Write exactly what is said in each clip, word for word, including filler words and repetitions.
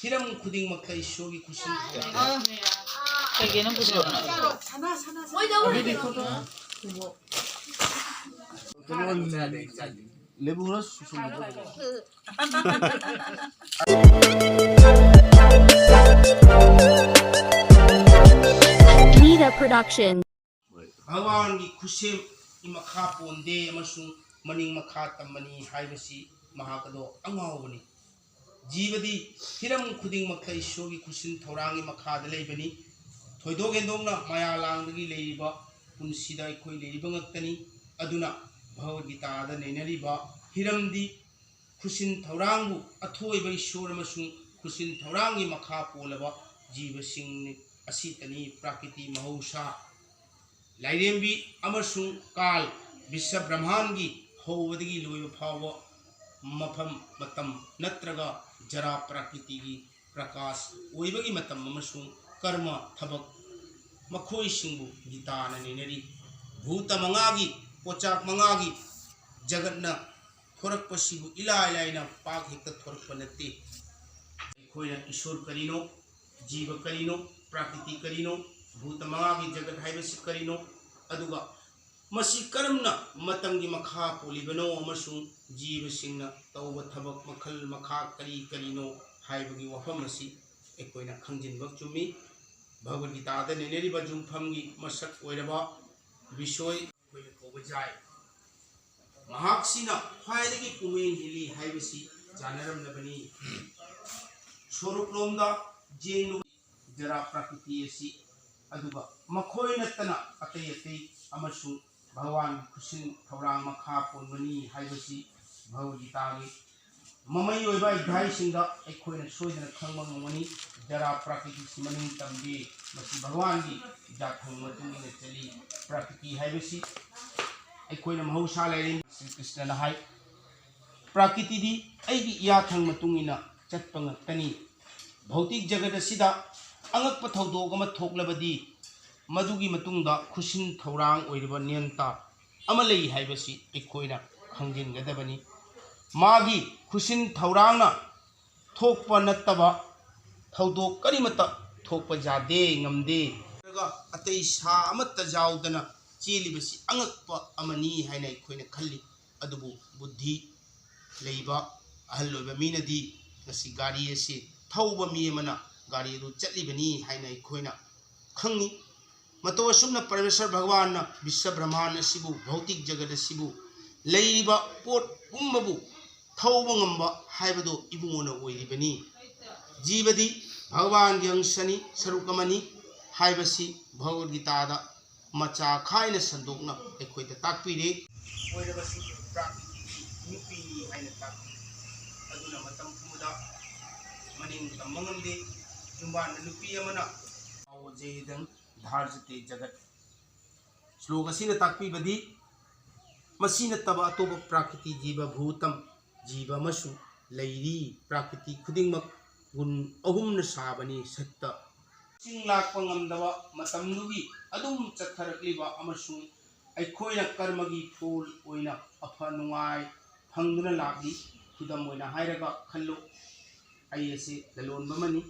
ꯍꯤꯔꯝ ꯈꯨꯗꯤꯡꯃꯛꯇ ꯏꯁꯣꯔꯒꯤ ꯈꯨꯠꯁꯤꯟ ꯀꯩꯒꯤꯅꯣ ꯄꯨꯊꯣꯔꯛꯑꯣ? ꯂꯦꯕꯨ ꯈꯔ ꯁꯨꯁꯨ Nida Production. ꯚꯒꯋꯥꯟꯒꯤ ꯈꯨꯠꯁꯦꯝꯒꯤ ꯃꯈꯥ ꯄꯣꯟꯗꯦ ꯑꯃꯁꯨꯡ ꯃꯅꯤꯡ ꯃꯈꯥ ꯇꯝꯕꯅꯤ ꯍꯥꯏꯕꯁꯤ ꯃꯍꯥꯛ ꯑꯗꯣ ꯑꯉꯥꯎꯕꯅꯤ꯫ ꯖꯤꯕꯗꯤ ꯍꯤꯔꯝ ꯈꯨꯗꯤꯡꯃꯛꯇ ꯏꯁꯣꯔꯒꯤ ꯈꯨꯠꯁꯤꯟ ꯊꯧꯔꯥꯡꯒꯤ ꯃꯈꯥꯗ ꯂꯩꯕꯅꯤ꯫ ꯊꯣꯏꯗꯣꯛ ꯍꯦꯟꯗꯣꯛꯅ ꯃꯌꯥ ꯂꯥꯡꯗꯒꯤ ꯂꯩꯔꯤꯕ ꯄꯨꯟꯁꯤꯗ ꯑꯩꯈꯣꯏ ꯂꯩꯔꯤꯕ ꯉꯛꯇꯅꯤ꯫ ꯑꯗꯨꯅ ꯚꯒꯕꯗ ꯒꯤꯇꯥꯗ ꯅꯩꯅꯔꯤꯕ ꯍꯤꯔꯝꯗꯤ ꯈꯨꯠꯁꯤꯟ ꯊꯧꯔꯥꯡꯕꯨ ꯑꯊꯣꯏꯕ ꯏꯁꯣꯔ ꯑꯃꯁꯨꯡ ꯈꯨꯠꯁꯤꯟ ꯊꯧꯔꯥꯡꯒꯤ ꯃꯈꯥ ꯄꯣꯜꯂꯕ ꯖꯤꯕꯁꯤꯡ ꯑꯁꯤꯇꯅꯤ꯫ ꯄ꯭ꯔꯀ꯭ꯔꯤꯇꯤ ꯃꯍꯧꯁꯥ ꯂꯥꯏꯔꯦꯝꯕꯤ ꯑꯃꯁꯨꯡ ꯀꯥꯜ, ꯕꯤꯁ꯭ꯋ ꯕ꯭ꯔꯍ꯭ꯃꯥꯟꯒꯤ ꯍꯧꯕꯗꯒꯤ ꯂꯣꯏꯕ ꯐꯥꯎꯕ ꯃꯐꯝ, ꯃꯇꯝ ꯅꯠꯇ꯭ꯔꯒ ꯖꯔꯥ ꯄ꯭ꯔꯀ꯭ꯔꯤꯇꯤꯒꯤ ꯄ꯭ꯔꯀꯥꯁ ꯑꯣꯏꯕꯒꯤ ꯃꯇꯝ ꯑꯃꯁꯨꯡ ꯀꯔꯃ ꯊꯕꯛ ꯃꯈꯣꯏꯁꯤꯡꯕꯨ ꯒꯤꯇꯥꯅ ꯅꯩꯅꯔꯤ꯫ ꯚꯨꯇ ꯃꯉꯥꯒꯤ, ꯄꯣꯆꯥꯛ ꯃꯉꯥꯒꯤ ꯖꯒꯠꯅ ꯊꯣꯔꯛꯄꯁꯤꯕꯨ ꯏꯂꯥꯏ ꯂꯥꯏꯅ ꯄꯥꯛ ꯍꯦꯛꯇ ꯊꯣꯔꯛꯄ ꯅꯠꯇꯦ꯫ ꯑꯩꯈꯣꯏꯅ ꯏꯁꯣꯔ ꯀꯔꯤꯅꯣ, ꯖꯤꯕ ꯀꯔꯤꯅꯣ, ꯄ꯭ꯔꯀ꯭ꯔꯤꯇꯤ ꯀꯔꯤꯅꯣ, ꯚꯨꯇ ꯃꯉꯥꯒꯤ ꯖꯒꯠ ꯍꯥꯏꯕꯁꯤ ꯀꯔꯤꯅꯣ, ꯑꯗꯨꯒ ꯃꯁꯤ ꯀꯔꯝꯅ ꯃꯇꯝꯒꯤ ꯃꯈꯥ ꯄꯣꯜꯂꯤꯕꯅꯣ ꯑꯃꯁꯨꯡ ꯖꯤꯕꯁꯤꯡꯅ ꯇꯧꯕ ꯊꯕꯛ ꯃꯈꯜ ꯃꯈꯥ ꯀꯔꯤ ꯀꯔꯤꯅꯣ ꯍꯥꯏꯕꯒꯤ ꯋꯥꯐꯝ ꯑꯁꯤ ꯑꯩꯈꯣꯏꯅ ꯈꯪꯖꯤꯟꯕ ꯆꯨꯝꯃꯤ꯫ ꯚꯒꯕꯗ ꯒꯤꯇꯥꯗ ꯅꯩꯅꯔꯤꯕ ꯌꯨꯝꯐꯝꯒꯤ ꯃꯁꯛ ꯑꯣꯏꯔꯕ ꯕꯤꯁꯣꯏ ꯑꯩꯈꯣꯏꯅ ꯀꯧꯕ ꯌꯥꯏ꯫ ꯃꯍꯥꯛꯁꯤꯅ ꯈ꯭ꯋꯥꯏꯗꯒꯤ ꯄꯨꯛꯅꯤꯡ ꯍꯤꯜꯂꯤ ꯍꯥꯏꯕꯁꯤ ꯆꯥꯅꯔꯝꯂꯕꯅꯤ꯫ ꯁꯣꯔꯨꯛꯂꯣꯝꯗ ꯌꯦꯡꯂꯨ ꯖꯔꯥ ꯄ꯭ꯔꯀ꯭ꯔꯤꯇꯤ ꯑꯁꯤ, ꯑꯗꯨꯒ ꯃꯈꯣꯏ ꯅꯠꯇꯅ ꯑꯇꯩ ꯑꯇꯩ ꯑꯃꯁꯨꯡ ꯚꯒꯋꯥꯟꯒꯤ ꯈꯨꯠꯁꯤꯟ ꯊꯧꯔꯥꯡ ꯃꯈꯥ ꯄꯣꯟꯕꯅꯤ ꯍꯥꯏꯕꯁꯤ ꯚꯒꯕꯗ ꯒꯤꯇꯥꯒꯤ ꯃꯃꯩ ꯑꯣꯏꯕ ꯑꯙ꯭ꯌꯥꯏꯁꯤꯡꯗ ꯑꯩꯈꯣꯏꯅ ꯁꯣꯏꯗꯅ ꯈꯪꯕ ꯉꯝꯒꯅꯤ꯫ ꯖꯔꯥ ꯄ꯭ꯔꯀ꯭ꯔꯤꯇꯤꯁꯤ ꯃꯅꯤꯡ ꯇꯝꯗꯦ, ꯃꯁꯤ ꯚꯒꯋꯥꯟꯒꯤ ꯌꯥꯊꯪ ꯃꯇꯨꯡ ꯏꯟꯅ ꯆꯠꯂꯤ꯫ ꯄ꯭ꯔꯀ꯭ꯔꯤꯇꯤ ꯍꯥꯏꯕꯁꯤ ꯑꯩꯈꯣꯏꯅ ꯃꯍꯧꯁꯥ ꯂꯥꯏꯔꯦꯝꯕꯤ ꯁ꯭ꯔꯤ ꯀ꯭ꯔꯤꯁꯅꯅ ꯍꯥꯏ, ꯄ꯭ꯔꯀ꯭ꯔꯤꯇꯤꯗꯤ ꯑꯩꯒꯤ ꯏꯌꯥꯊꯪ ꯃꯇꯨꯡ ꯏꯟꯅ ꯆꯠꯄ ꯉꯥꯛꯇꯅꯤ꯫ ꯚꯧꯇꯤꯛ ꯖꯒꯠ ꯑꯁꯤꯗ ꯑꯉꯛꯄ ꯊꯧꯗꯣꯛ ꯑꯃ ꯊꯣꯛꯂꯕꯗꯤ ꯃꯗꯨꯒꯤ ꯃꯇꯨꯡꯗ ꯈꯨꯠꯁꯤꯟ ꯊꯧꯔꯥꯡ ꯑꯣꯏꯔꯤꯕ ꯅꯤꯌꯟꯇꯥ ꯑꯃ ꯂꯩ ꯍꯥꯏꯕꯁꯤ ꯑꯩꯈꯣꯏꯅ ꯈꯪꯖꯤꯟꯒꯗꯕꯅꯤ꯫ ꯃꯥꯒꯤ ꯈꯨꯠꯁꯤꯟ ꯊꯧꯔꯥꯡꯅ ꯊꯣꯛꯄ ꯅꯠꯇꯕ ꯊꯧꯗꯣꯛ ꯀꯔꯤꯃꯠꯇ ꯊꯣꯛꯄ ꯌꯥꯗꯦ, ꯉꯝꯗꯦ꯫ ꯅꯠꯇ꯭ꯔꯒ ꯑꯇꯩ ꯁꯥ ꯑꯃꯠꯇ ꯌꯥꯎꯗꯅ ꯆꯦꯜꯂꯤꯕꯁꯤ ꯑꯉꯛꯄ ꯑꯃꯅꯤ ꯍꯥꯏꯅ ꯑꯩꯈꯣꯏꯅ ꯈꯜꯂꯤ꯫ ꯑꯗꯨꯕꯨ ꯕꯨꯗ꯭ꯙꯤ ꯂꯩꯕ ꯑꯍꯜ ꯑꯣꯏꯕ ꯃꯤꯅꯗꯤ ꯉꯁꯤ ꯒꯥꯔꯤ ꯑꯁꯤ ꯊꯧꯕ ꯃꯤ ꯑꯃꯅ ꯒꯥꯔꯤ ꯑꯗꯨ ꯆꯠꯂꯤꯕꯅꯤ ꯍꯥꯏꯅ ꯑꯩꯈꯣꯏꯅ ꯈꯪꯉꯤ꯫ ꯃꯇꯧ ꯑꯁꯨꯝꯅ ꯄꯔꯃꯦꯁ꯭ꯋꯔ ꯚꯒꯋꯥꯟꯅ ꯕꯤꯁ꯭ꯋ ꯕ꯭ꯔꯍ꯭ꯃꯥꯟ ꯑꯁꯤꯕꯨ, ꯚꯧꯇꯤꯛ ꯖꯒꯠ ꯑꯁꯤꯕꯨ, ꯂꯩꯔꯤꯕ ꯄꯣꯠ ꯄꯨꯝꯕꯕꯨ ꯊꯧꯕ ꯉꯝꯕ ꯍꯥꯏꯕꯗꯨ ꯏꯕꯨꯡꯉꯣꯅ ꯑꯣꯏꯔꯤꯕꯅꯤ꯫ ꯖꯤꯕꯗꯤ ꯚꯒꯋꯥꯟꯒꯤ ꯑꯪꯁꯅꯤ, ꯁꯔꯨꯛ ꯑꯃꯅꯤ ꯍꯥꯏꯕꯁꯤ ꯚꯒꯕꯗ ꯒꯤꯇꯥꯗ ꯃꯆꯥ ꯈꯥꯏꯅ ꯁꯟꯗꯣꯛꯅ ꯑꯩꯈꯣꯏꯗ ꯇꯥꯛꯄꯤꯔꯦ꯫ ꯑꯣꯏꯔꯕꯁꯨ ꯄ꯭ꯔꯀ꯭ꯔꯤꯇꯤꯒꯤ ꯅꯨꯄꯤꯅꯤ ꯍꯥꯏꯅ ꯇꯥꯛꯄꯤ꯫ ꯑꯗꯨꯅ ꯃꯇꯝ ꯄꯨꯝꯕꯗ ꯃꯅꯤꯡ ꯇꯝꯕ ꯉꯝꯗꯦ꯫ ꯌꯨꯝꯕꯥꯟꯅ ꯅꯨꯄꯤ ꯑꯃꯅ "ꯑꯥꯋꯣ ꯖꯦꯗꯪ ꯙꯥꯔꯖꯇꯦ ꯖꯒꯠ" ꯁ꯭ꯂꯣꯛ ꯑꯁꯤꯅ ꯇꯥꯛꯄꯤꯕꯗꯤ, ꯃꯁꯤ ꯅꯠꯇꯕ ꯑꯇꯣꯞꯄ ꯄ꯭ꯔꯀ꯭ꯔꯤꯇꯤ ꯖꯤꯕ ꯚꯨꯇꯝ ꯖꯤꯕ ꯑꯃꯁꯨ ꯂꯩꯔꯤ꯫ ꯄ꯭ꯔꯀ꯭ꯔꯤꯇꯤ ꯈꯨꯗꯤꯡꯃꯛ ꯒꯨꯟ ꯑꯍꯨꯝꯅ ꯁꯥꯕꯅꯤ: ꯁꯠꯇ, ꯆꯤꯡ ꯂꯥꯛꯄ ꯉꯝꯗꯕ ꯃꯇꯝꯗꯨꯒꯤ ꯑꯗꯨꯝ ꯆꯠꯊꯔꯛꯂꯤꯕ ꯑꯃꯁꯨꯡ ꯑꯩꯈꯣꯏꯅ ꯀꯔꯃꯒꯤ ꯐꯣꯜ ꯑꯣꯏꯅ ꯑꯐ ꯅꯨꯡꯉꯥꯏ ꯐꯪꯗꯨꯅ ꯂꯥꯛꯂꯤ꯫ ꯈꯨꯗꯝ ꯑꯣꯏꯅ ꯍꯥꯏꯔꯒ ꯈꯜꯂꯨ, ꯑꯩ ꯑꯁꯤ ꯂꯂꯣꯟꯕ ꯑꯃꯅꯤ꯫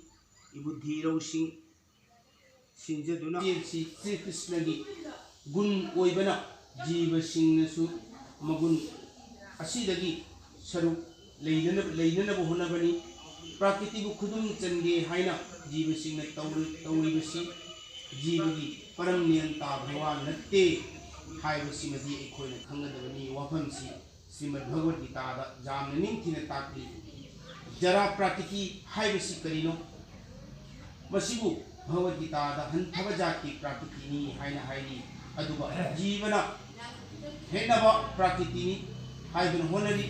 ꯏꯕꯨꯙꯤ ꯏꯔꯧꯁꯤꯡ ꯁꯤꯡꯖꯗꯨꯅ ꯁꯤ ꯁ꯭ꯔꯤ ꯀ꯭ꯔꯤꯁꯅꯒꯤ ꯒꯨꯟ ꯑꯣꯏꯕꯅ ꯖꯤꯕꯁꯤꯡꯅꯁꯨ ꯃꯒꯨꯟ ꯑꯁꯤꯗꯒꯤ ꯁꯔꯨꯛ ꯂꯩꯅꯅꯕ, ꯂꯩꯅꯅꯕ ꯍꯣꯠꯅꯕꯅꯤ꯫ ꯄ꯭ꯔꯀ꯭ꯔꯤꯇꯤꯕꯨ ꯈꯨꯗꯨꯝ ꯆꯟꯒꯦ ꯍꯥꯏꯅ ꯖꯤꯕꯁꯤꯡꯅ ꯇꯧꯔꯤ-, ꯇꯧꯔꯤꯕꯁꯤ ꯖꯤꯕꯒꯤ ꯄꯔꯝ ꯅꯤꯌꯟꯇꯥ ꯚꯒꯋꯥꯟ ꯅꯠꯇꯦ ꯍꯥꯏꯕꯁꯤꯃꯗꯤ ꯑꯩꯈꯣꯏꯅ ꯈꯪꯒꯗꯕꯅꯤ꯫ ꯋꯥꯐꯝꯁꯤ ꯁ꯭ꯔꯤꯃꯗ ꯚꯒꯕꯗ ꯒꯤꯇꯥꯗ ꯌꯥꯝꯅ ꯅꯤꯡꯊꯤꯅ ꯇꯥꯛꯂꯤ꯫ ꯖꯔꯥ ꯄ꯭ꯔꯀ꯭ꯔꯤꯇꯤ ꯍꯥꯏꯕꯁꯤ ꯀꯔꯤꯅꯣ? ꯃꯁꯤꯕꯨ ꯚꯒꯕꯗ ꯒꯤꯇꯥꯗ ꯍꯟꯊꯕ ꯖꯥꯠꯀꯤ ꯄ꯭ꯔꯀ꯭ꯔꯤꯇꯤꯅꯤ ꯍꯥꯏꯅ ꯍꯥꯏꯔꯤ꯫ ꯑꯗꯨꯒ ꯖꯤꯕꯅ ꯍꯦꯟꯅꯕ ꯄ꯭ꯔꯀ꯭ꯔꯤꯇꯤꯅꯤ ꯍꯥꯏꯗꯨꯅ ꯍꯣꯠꯅꯔꯤ꯫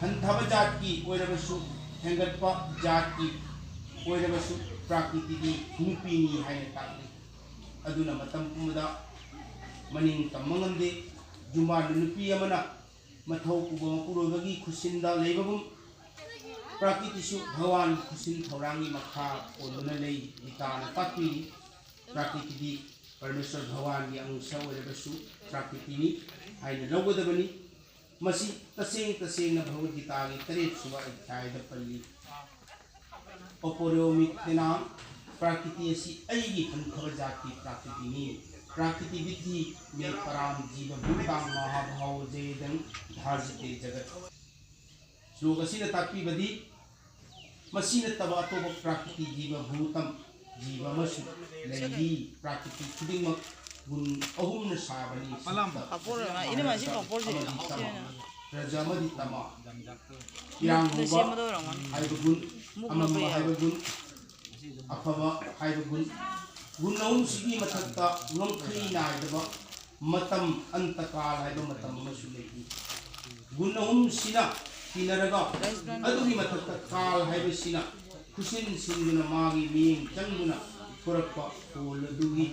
ꯍꯟꯊꯕ ꯖꯥꯠꯀꯤ ꯑꯣꯏꯔꯕꯁꯨ, ꯍꯦꯟꯒꯠꯄ ꯖꯥꯠꯀꯤ ꯑꯣꯏꯔꯕꯁꯨ ꯄ꯭ꯔꯀ꯭ꯔꯤꯇꯤꯗꯤ ꯅꯨꯄꯤꯅꯤ ꯍꯥꯏꯅ ꯇꯥꯛꯂꯤ꯫ ꯑꯗꯨꯅ ꯃꯇꯝ ꯄꯨꯝꯕꯗ ꯃꯅꯤꯡ ꯇꯝꯕ ꯉꯝꯗꯦ꯫ ꯌꯨꯝꯕꯥꯟ ꯅꯨꯄꯤ ꯑꯃꯅ ꯃꯊꯧ ꯄꯨꯕ ꯃꯄꯨꯔꯣꯏꯕꯒꯤ ꯈꯨꯠꯁꯤꯟꯗ ꯂꯩꯕꯒꯨꯝ, ꯄ꯭ꯔꯀ꯭ꯔꯤꯇꯤꯁꯨ ꯚꯒꯋꯥꯟꯒꯤ ꯈꯨꯠꯁꯤꯟ ꯊꯧꯔꯥꯡꯒꯤ ꯃꯈꯥ ꯄꯣꯟꯗꯨꯅ ꯂꯩ꯫ ꯒꯤꯇꯥꯅ ꯇꯥꯛꯄꯤꯔꯤ, ꯄ꯭ꯔꯀ꯭ꯔꯤꯇꯤꯗꯤ ꯄꯔꯃꯦꯁ꯭ꯋꯔ ꯚꯒꯋꯥꯟꯒꯤ ꯑꯪꯁ ꯑꯣꯏꯔꯕꯁꯨ ꯄ꯭ꯔꯀ꯭ꯔꯤꯇꯤꯅꯤ ꯍꯥꯏꯅ ꯂꯧꯒꯗꯕꯅꯤ꯫ ꯃꯁꯤ ꯇꯁꯦꯡ ꯇꯁꯦꯡꯅ ꯚꯒꯕꯗ ꯒꯤꯇꯥꯒꯤ ꯇꯔꯦꯠ ꯁꯨꯕ ꯑꯙ꯭ꯌꯥꯌꯗ ꯄꯜꯂꯤ꯫ ꯑꯄꯣꯔꯣꯃꯤꯛꯇꯅ ꯄ꯭ꯔꯀ꯭ꯔꯤꯇꯤ ꯑꯁꯤ ꯑꯩꯒꯤ ꯍꯟꯊꯕ ꯖꯥꯠꯀꯤ ꯄ꯭ꯔꯀ꯭ꯔꯤꯇꯤꯅꯤ꯫ ꯄ꯭ꯔꯀ꯭ꯔꯤꯇꯤ ꯕꯤꯙꯤ ꯃꯦ ꯄꯔꯥꯝ ꯖꯤꯕ ꯚꯨꯇꯥꯡ ꯃꯍꯥꯚꯥꯎ ꯖꯦꯗꯪ ꯙꯥꯔꯖꯤꯇꯦ ꯖꯒꯠ꯫ ꯁ꯭ꯂꯣꯛ ꯑꯁꯤꯅ ꯇꯥꯛꯄꯤꯕꯗꯤ, ꯃꯁꯤ ꯅꯠꯇꯕ ꯑꯇꯣꯞꯄ ꯄ꯭ꯔꯀ꯭ꯔꯤꯇꯤ ꯖꯤꯕ ꯚꯨꯇꯝ ꯖꯤꯕ ꯑꯃꯁꯨ ꯂꯩꯔꯤ꯫ ꯄ꯭ꯔꯀ꯭ꯔꯤꯇꯤ ꯈꯨꯗꯤꯡꯃꯛ ꯒꯨꯟ ꯑꯍꯨꯝꯅ ꯁꯥꯕꯅꯤ: ꯄꯥꯄꯣꯔ ꯑꯣꯏꯔꯝꯒꯅꯤ꯫ ꯏꯅꯝꯃ, ꯁꯤ ꯄꯥꯄꯣꯔꯁꯦ ꯑꯃꯗꯤ ꯇꯃ, ꯁꯦꯝꯃꯦꯅ꯫ ꯔꯖ ꯑꯃꯗꯤ ꯇꯃ꯫ ꯏꯔꯥꯡ ꯍꯧꯕ ꯁꯦꯝꯕꯗ ꯑꯣꯏꯔꯝꯒꯅꯤ꯫ ꯍꯥꯏꯕ ꯒꯨꯟ, ꯃꯨꯛꯅ ꯑꯃꯝꯕ ꯐꯩ ꯍꯥꯏꯕ ꯒꯨꯟ, ꯑꯐꯕ ꯍꯥꯏꯕ ꯒꯨꯟ, ꯒꯨꯟ ꯑꯍꯨꯝꯁꯤꯒꯤ ꯃꯊꯛꯇ ꯉꯝꯈꯩ ꯅꯥꯏꯗꯕ ꯃꯇꯝ, ꯑꯟꯇꯀꯥꯜ ꯍꯥꯏꯕ ꯃꯇꯝ ꯑꯃꯁꯨ ꯂꯩꯔꯤ꯫ ꯒꯨꯟ ꯑꯍꯨꯝꯁꯤꯅ ꯇꯤꯟꯅꯔꯒ, ꯑꯗꯨꯒꯤ ꯃꯊꯛꯇ ꯀꯥꯜ ꯍꯥꯏꯕꯁꯤꯅ ꯈꯨꯠꯁꯤꯟ ꯁꯤꯟꯗꯨꯅ ꯃꯥꯒꯤ ꯃꯤꯠꯌꯦꯡ ꯆꯪꯗꯨꯅ ꯊꯣꯔꯛꯄ ꯐꯣꯜ ꯑꯗꯨꯒꯤ,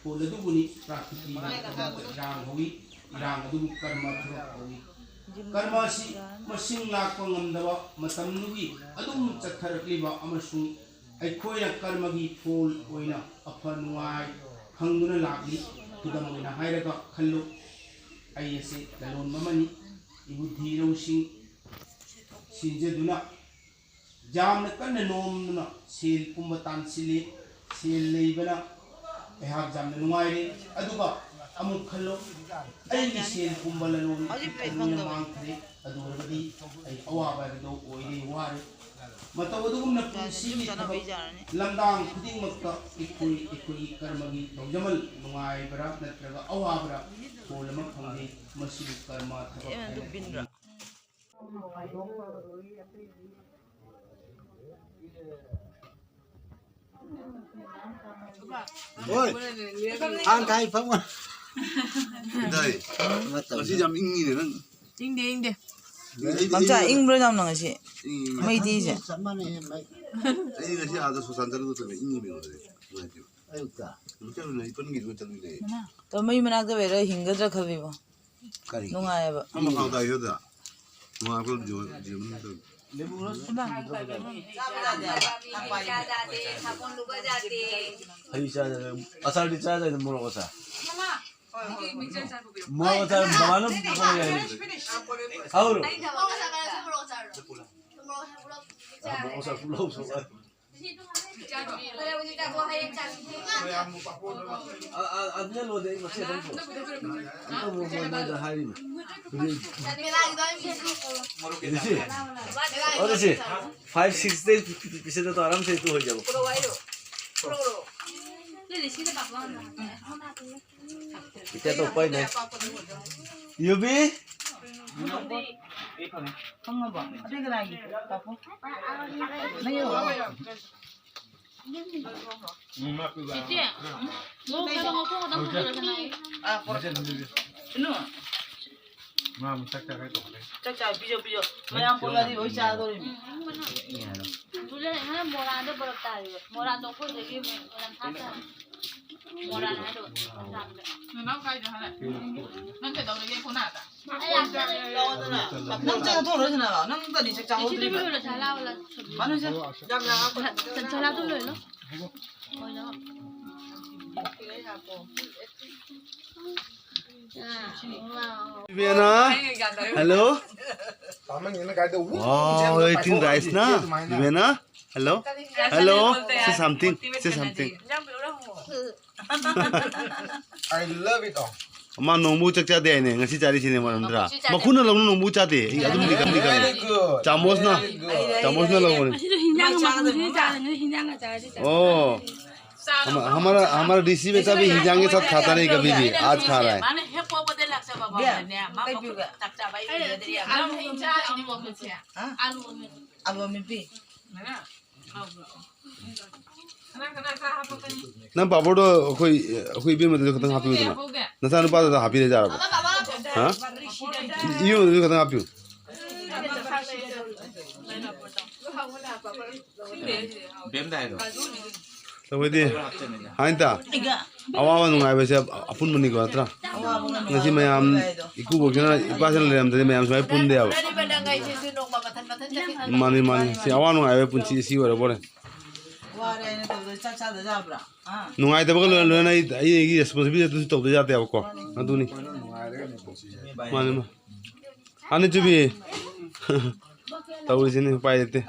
ꯐꯣꯜ ꯑꯗꯨꯕꯨꯅꯤ ꯄ꯭ꯔꯀ꯭ꯔꯤꯇꯤꯅ ꯏꯔꯥꯡ ꯍꯧꯏ꯫ ꯏꯔꯥꯡ ꯑꯗꯨꯕꯨ ꯀꯔꯃ ꯊꯣꯔꯛꯄ ꯀꯧꯏ꯫ ꯀꯔꯃ ꯑꯁꯤ ꯃꯁꯤꯡ ꯂꯥꯛꯄ ꯉꯝꯗꯕ ꯃꯇꯝꯗꯨꯒꯤ ꯑꯗꯨꯝ ꯆꯠꯊꯔꯛꯂꯤꯕ ꯑꯃꯁꯨꯡ ꯑꯩꯈꯣꯏꯅ ꯀꯔꯃꯒꯤ ꯐꯣꯜ ꯑꯣꯏꯅ ꯑꯐ ꯅꯨꯡꯉꯥꯏ ꯐꯪꯗꯨꯅ ꯂꯥꯛꯂꯤ꯫ ꯈꯨꯗꯝ ꯑꯣꯏꯅ ꯍꯥꯏꯔꯒ ꯈꯜꯂꯨ, ꯑꯩ ꯑꯁꯤ ꯂꯂꯣꯟꯕ ꯑꯃꯅꯤ꯫ ꯏꯕꯨꯙꯤ ꯂꯧꯁꯤꯡ ꯁꯤꯟꯖꯗꯨꯅ ꯌꯥꯝꯅ ꯀꯟꯅ ꯅꯣꯝꯗꯨꯅ ꯁꯦꯜ ꯄꯨꯝꯕ ꯇꯥꯟꯁꯤꯜꯂꯤ꯫ ꯁꯦꯜ ꯂꯩꯕꯅ ꯑꯩꯍꯥꯛ ꯌꯥꯝꯅ ꯅꯨꯡꯉꯥꯏꯔꯦ꯫ ꯑꯗꯨꯒ ꯑꯃꯨꯛ ꯈꯜꯂꯨ, ꯑꯩꯒꯤ ꯁꯦꯜ ꯄꯨꯝꯕ ꯂꯂꯣꯟ ꯍꯧꯖꯤꯛ ꯄꯨꯝꯕ ꯂꯣꯏꯅ ꯐꯪꯗꯕ꯫ ꯃꯥꯡꯈ꯭ꯔꯦ꯫ ꯑꯗꯨ ꯑꯣꯏꯔꯒꯗꯤ ꯑꯩ ꯑꯋꯥꯕ ꯍꯥꯏꯕꯗꯨ ꯑꯣꯏꯔꯦ, ꯋꯥꯔꯦ꯫ ꯃꯇꯧ ꯑꯗꯨꯒꯨꯝꯅ ꯌꯥꯅꯤ, ꯄꯨꯟꯁꯤꯒꯤ ꯌꯨꯝ ꯆꯠꯅꯕ ꯊꯕꯛ ꯌꯥꯔꯅꯤ꯫ ꯂꯝꯗꯥꯡ ꯈꯨꯗꯤꯡꯃꯛꯇ ꯑꯩꯈꯣꯏ, ꯑꯩꯈꯣꯏꯒꯤ ꯀꯔꯃꯒꯤ ꯇꯧꯖꯃꯜ ꯅꯨꯡꯉꯥꯏꯕ꯭ꯔꯥ ꯅꯠꯇ꯭ꯔꯒ ꯑꯋꯥꯕ꯭ꯔꯥ ꯐꯣꯜ ꯑꯃ ꯐꯪꯂꯤ꯫ ꯃꯁꯤꯕꯨ ꯀꯔꯃ ꯊꯕꯛ ꯑꯦ, ꯑꯗꯨ ꯍꯥꯏꯅ ꯕꯤꯟꯗ꯭ꯔꯥ? ꯈꯪꯅꯩ꯫ ꯍꯣꯏ꯫ ꯊꯥꯡ ꯊꯥꯏ ꯐꯝꯃ꯫ ꯗꯥꯏ꯫ ꯃꯇꯝ꯫ ꯉꯁꯤ ꯌꯥꯝ ꯏꯪꯉꯤꯅꯦ ꯅꯪ꯫ ꯏꯪꯗꯦ, ꯏꯪꯗꯦ꯫ ꯑꯩꯗꯤ ꯃꯝꯆꯥ, ꯏꯪꯉꯤ꯫ ꯏꯪꯕ꯭ꯔꯣ ꯌꯥꯝꯅ ꯉꯁꯤ? ꯏꯪꯉꯤ꯫ ꯃꯩꯗꯤꯁꯦ? ꯆꯞ ꯃꯥꯟꯅꯩꯌꯦ, ꯃꯩ꯫ ꯑꯩꯗꯤ ꯉꯁꯤ ꯑꯥꯗ ꯁꯣꯁꯥꯟ ꯆꯠꯂꯨꯕꯗꯅꯦ ꯏꯪꯉꯤꯅꯦ ꯑꯩꯉꯣꯟꯗꯗꯤ꯫ ꯅꯨꯡꯉꯥꯏꯇꯦꯕ꯫ ꯑꯌꯨꯛꯇ꯫ ꯆꯠꯂꯨꯅꯦ, ꯑꯩ ꯄꯟꯒꯤꯗꯨꯒ ꯆꯠꯂꯨꯅꯦ꯫ ꯇꯣ ꯃꯩ ꯃꯅꯥꯛꯇ ꯑꯣꯏꯔ ꯍꯤꯡꯒꯗ꯭ꯔꯥ ꯈꯜꯂꯤꯕꯣ? ꯀꯔꯤ? ꯅꯨꯡꯉꯥꯏꯌꯦꯕ꯫ ꯐꯝ ꯃꯈꯥ ꯇꯥꯏ ꯍꯦꯛꯇ꯫ ꯅꯨꯡꯉꯥꯏꯕ꯭ꯔꯣ ꯖꯤꯑꯣ, ꯖꯤꯑꯣ ꯃꯅꯨꯡꯗ? ꯆꯥꯕ ꯌꯥꯗꯦ ꯍꯥꯏꯕ꯫ ꯍꯩ ꯆꯥꯗꯦ, ꯑꯆꯥꯔꯗꯤ ꯆꯥꯗꯦ, ꯃꯣꯔꯣꯛ ꯑꯆꯥꯔ꯫ ꯃꯣꯔꯣꯛ ꯑꯆꯥꯔ ꯕꯕꯥꯅ ꯄꯨꯔꯛꯑꯦ ꯍꯥꯏꯕꯅꯤ꯫ ꯍꯥꯎꯕ꯭ꯔꯣ? ꯃꯣꯃꯣ ꯆꯥꯛ ꯄꯨꯂꯧ ꯁꯧ꯫ ꯑ, ꯑ, ꯑꯗꯨꯅ ꯂꯣꯏꯔꯦ, ꯑꯩ ꯃꯆꯦ ꯑꯗꯨꯝ ꯄꯨꯔꯛꯑꯣ꯫ ꯑꯝꯇ ꯃꯣ-, ꯃꯣ-, ꯃꯣꯏꯗ ꯍꯥꯏꯔꯤꯅꯤ꯫ ꯏꯆꯦ, ꯑꯗꯨ ꯁꯤ, five six days ꯄꯤꯁꯤꯗ ꯇꯥꯔꯝꯁꯦ ꯇꯨ ꯍꯣꯏ ꯖꯥꯕꯣ꯫ ꯏꯆꯦ ꯇꯣ ꯄꯥꯏꯅꯦ꯫ ꯌꯨꯕꯤ? ꯈꯪꯉꯕꯣ? ꯑꯇꯩ ꯀꯅꯥꯒꯤ? ꯄꯥꯄꯨ? ꯅꯪꯒꯤ? ꯏꯆꯦ, ꯃꯣꯔꯣꯛ ꯈꯔ ꯉꯧꯊꯣꯛꯑꯒ ꯑꯗꯨꯝ ꯊꯝꯕꯤꯔꯣꯗꯅ꯫ ꯏꯅꯨ, ꯃꯥ ꯑꯃꯨꯛ ꯆꯥꯛ ꯆꯥꯈ꯭ꯔꯦ ꯇꯧꯈ꯭ꯔꯦ꯫ ꯆꯥꯛ ꯆꯥ, ꯄꯤꯖꯧ, ꯄꯤꯖꯧ꯫ ꯃꯌꯥꯝ ꯄꯨꯜꯂꯗꯤ ꯂꯣꯏ ꯆꯥꯗꯣꯔꯤꯃꯤ꯫ ꯎꯝ, ꯎꯝ, ꯎꯝ꯫ ꯇꯨ ꯂꯩꯔꯦ, ꯃꯣꯔꯥꯗꯣ ꯕꯔꯞ ꯇꯥꯔꯤꯕ꯫ ꯃꯣꯔꯥꯗꯣ ꯑꯩꯈꯣꯏꯗꯒꯤ ꯑꯃꯨꯛ ꯌꯥꯝ ꯊꯥꯞ ꯇꯥꯔꯦ꯫ ꯃꯣꯔꯥ ꯍꯥꯏꯗꯣ ꯌꯥꯝ ꯊꯥꯞꯄꯦ꯫ ꯅꯅꯥꯎ ꯀꯥꯏꯗ ꯍꯥꯏꯔꯦ? ꯅꯪ ꯀꯩꯗꯧꯔꯒꯦ ꯈꯣꯡꯅꯥꯡꯗ? ꯑꯩ ꯌꯥꯝ ꯆꯠꯂꯦ꯫ ꯅꯪ ꯆꯥꯛ ꯆꯥꯊꯣꯛꯎꯔꯣ ꯁꯤꯅ, ꯅꯪ ꯇꯅꯤ ꯆꯥꯛ ꯆꯥꯍꯧꯗ꯭ꯔꯤꯕ꯫ ꯁꯤꯗ ꯂꯣꯏꯔꯣ, ꯆꯥ ꯂꯥꯛꯑꯣ, ꯂꯥꯛꯑꯣ꯫ ꯃꯥꯅꯨꯁꯦ꯫ ꯆꯥ ꯂꯥꯛꯑꯣ, ꯂꯣꯏꯔꯣ꯫ Vivena, hello. Wow, eating rice na? Vivena, hello. Hello. Say something. Say something. I love it all. ꯃꯥ ꯅꯣꯡꯕꯨ ꯆꯥꯛ ꯆꯥꯗꯦ ꯍꯥꯏꯅꯦ, ꯉꯁꯤ ꯆꯥꯔꯤꯁꯤꯅꯦ ꯃꯔꯝꯗ꯭ꯔꯥ? ꯃꯈꯨꯠꯅ ꯂꯧꯅ ꯅꯣꯡꯕꯨ ꯆꯥꯗꯦ꯫ ꯑꯩ ꯑꯗꯨꯝꯗꯤ ꯈꯪꯗꯤ ꯈꯪꯉꯦ꯫ Very good. ꯆꯥꯃꯁꯅ, ꯆꯥꯃꯁꯅ ꯂꯧꯕꯅꯦ꯫ ꯑꯁꯤꯗ ꯍꯤꯟꯖꯥꯡꯒ ꯃꯄꯨꯝꯁꯤꯗ ꯆꯥꯗꯕꯅꯤ, ꯍꯤꯟꯖꯥꯡꯒ ꯆꯥꯔꯗꯤ ꯆꯥꯏ꯫ ꯑꯣ꯫ हम-, हमारा, हमारा रिसी बेटा भी हिंजांगे साथ खाता नहीं कभी भी, आज खा रहा है। माने हे पोपो दे लाग्छ बाबा भन्ने, मा पोपो ताक्चा भाइ, आलु, आलु, आलु, आलु, आलु, आलु, आलु, आलु, आलु, ꯅꯪ ꯄꯥꯄꯣꯔꯗꯣ ꯑꯩꯈꯣꯏ, ꯑꯩꯈꯣꯏ ꯏꯕꯦꯝꯃꯗꯁꯨ ꯈꯤꯇꯪ ꯍꯥꯞꯄꯤꯌꯨꯗꯅ꯫ ꯅꯆꯥꯅꯨꯄꯥꯗꯨꯗ ꯍꯥꯞꯄꯤꯔ ꯆꯥꯔꯕ? ꯍꯥ? ꯏꯕꯦꯝꯃꯗꯁꯨ ꯈꯤꯇꯪ ꯍꯥꯞꯄꯤꯌꯨ꯫ ꯕꯦꯝꯗ ꯍꯥꯏꯔꯣ꯫ ꯇꯧꯕꯩꯗꯤ ꯍꯥꯏꯅ ꯇ-, ꯑꯋꯥꯕ ꯅꯨꯡꯉꯥꯏꯕꯁꯦ ꯑꯄꯨꯟꯕꯅꯤꯀꯣ, ꯅꯠꯇ꯭ꯔꯥ? ꯉꯁꯤ ꯃꯌꯥꯝ ꯏꯀꯨꯕꯣꯛꯁꯤꯅ, ꯏꯄꯥꯁꯤꯅ ꯂꯩꯔꯝꯗ꯭ꯔꯗꯤ ꯃꯌꯥꯝ ꯁꯨꯃꯥꯏꯅ ꯄꯨꯟꯗꯦꯕ꯫ ꯃꯥꯅꯤ, ꯃꯥꯅꯤ꯫ ꯁꯤ ꯑꯋꯥ ꯅꯨꯡꯉꯥꯏꯕꯒꯤ ꯄꯨꯟꯁꯤ ꯑꯁꯤ ꯑꯣꯏꯔꯕꯣꯔꯦ꯫ ꯋꯥꯔꯦ ꯍꯥꯏꯅ ꯇꯧꯗ ꯆꯥꯛ ꯆꯥꯗ ꯌꯥꯕ꯭ꯔꯥ? ꯑꯥ꯫ ꯅꯨꯡꯉꯥꯏꯇꯕꯒ ꯂꯣꯏꯅ, ꯂꯣꯏꯅ ꯑꯩ, ꯑꯩ, ꯑꯩꯒꯤ responsibility ꯑꯗꯨꯁꯨ ꯇꯧꯗ ꯌꯥꯗꯦꯕꯀꯣ꯫ ꯑꯗꯨꯅꯤ꯫ ꯃꯥꯅꯤ, ꯃꯥꯅꯤ꯫ ꯍꯥꯟꯅ ꯆꯨꯕꯤ꯫ ꯇꯧꯔꯤꯁꯤꯅꯤ, ꯎꯄꯥꯏ ꯂꯩꯇꯦ꯫